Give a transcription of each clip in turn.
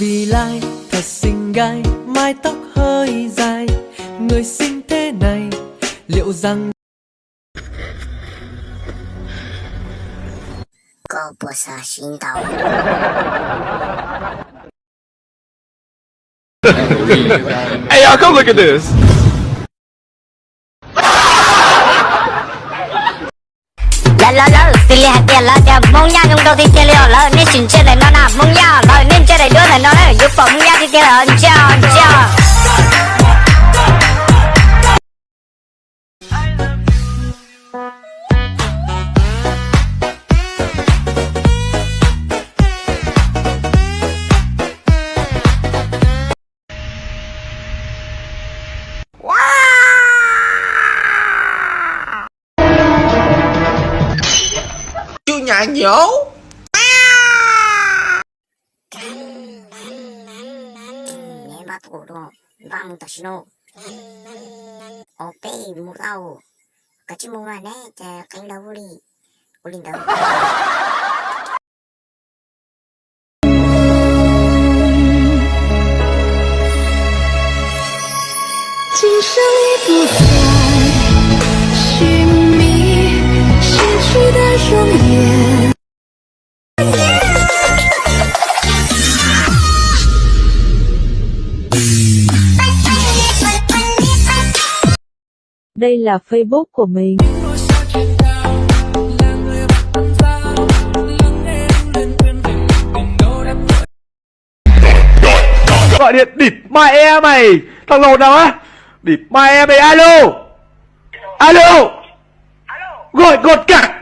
Đi lai thật xinh gái, mái tóc hơi dài, người xinh thế này, liệu rằng Koj puas xav sib ntaus? Hey, y'all, come look at this. Lawv, lawv, lawv, xws li hais tias lawv tias Hmoob Nyab Nyoog Rau tiag tiag li os lawv, nej tsis ntsia daim no na Hmoob Nyab, lawv nej ntsia daim duab ntawm no na, yuav pom Hmoob Nyab tiag tiag lawm, ntsia, ntsia. Cub nyam nyob. Neb npaj tus dua, npaj mus tam sim no. Ob peb mus tau, kav tsij mus mas neb ces qee ntawd ua li, ua li ntawd. Đây là Facebook của mình. Gọi điện, bịt mic e mày. Thằng lồn nào á? Bịt mic e mày, alo. Alo. Gọi gọn gàng.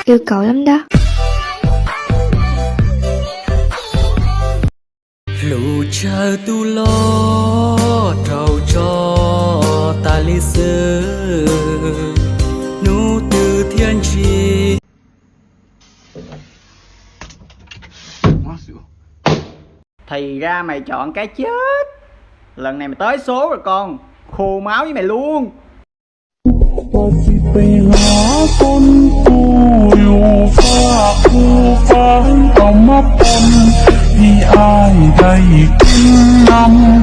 Yêu cậu lắm đó. Hlub tsawg tus los rau tso tas li xwb, hnub twg thiaj ntshis. Thì ra mày chọn cái chết. Lần này mày tới số rồi con. Khô máu với mày luôn. Koj tsis pe hab poob kuv, yus faj kuv fab tau mab poob, ib aim dai ib nam